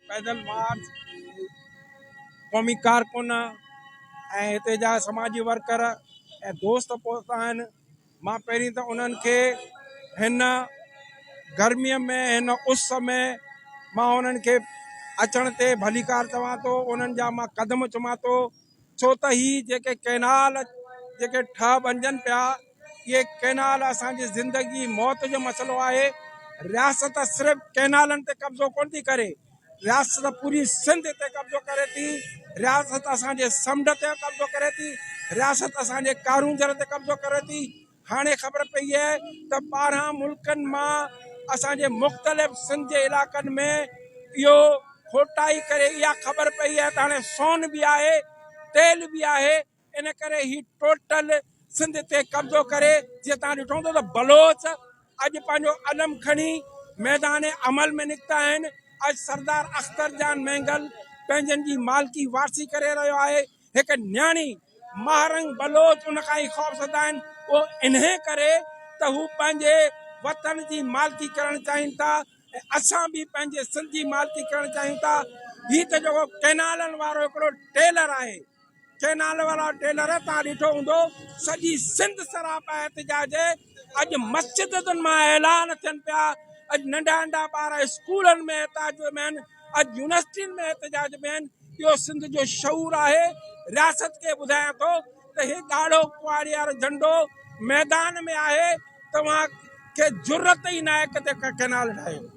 پيدل مارچ قومي ڪارڪن ۽ هتي جا سماجي ورڪر ۽ دوست پهتا آهن مان پهرين ته انهن کي هن گرمي ۾ هن اس ۾ مان انهن کي اچڻ تي ڀليڪار چوان ٿو انهن جا مان قدم چمان ٿو ڇو ته هي جيڪي ڪئنال جيڪي ٺهه بنجن پيا اهي ڪئنال اسان جي زندگي موت جو مسئلو آهي رياست صرف ڪئنالن تي قبضو ڪونه ٿي ڪري رياست پوري سنڌ تي قبضو ڪري ٿي رياست اسان جي سمنڊ تي قبضو ڪري ٿي رياست اسان جي ڪارونجهر تي قبضو ڪري ٿي هاڻي خبر پئي آهي ته ٻاهران ملڪن مان اسان جي مختلف سنڌ جي علائقن ۾ اهو کوٽائي ڪري اها خبر پئي آهي ته هاڻي سون به آهي تيل به آهي ان ڪري هي ٽوٽل سنڌ تي قبضو ڪري جيئن تان ڏٺو هوندو ته بلوچ اڄ پنهنجو علم کڻي ميدان عمل ۾ نڪتا آهن اڄ سردار اختر جان مينگل پنهنجن جي مالڪي وارثي ڪري رهيو آهي هڪ نياڻي ماهرنگ بلوچ ان کان ئي خوفزده آهن اهو انهي ڪري ته هو پنهنجي وطن جي مالڪي ڪرڻ چاهين ٿا ۽ اسان به پنهنجي سنڌ جي مالڪي ڪرڻ چاهيون ٿا هي ته جيڪو ڪئنالن وارو هڪڙو ٽيلر آهي ڪئنال وارا ٽيلر تان ڏٺو هوندو سڄي سنڌ سراپا احتجاج اڄ مسجدن مان اعلان ٿين پيا اڄ ننڍا ننڍا ٻار اسڪولن ۾ احتجاج ۾ آهن اڄ يونيورسٽين ۾ احتجاج ۾ آهن اهو سنڌ جو شعور آهي رياست کي ٻڌايان ٿو ته هي ڳاڙهو ڪنواري وارو جهنڊو ميدان ۾ آهي توهان کي جرئت ئي ناهي ڪٿي ڪئنال ٺاهيو.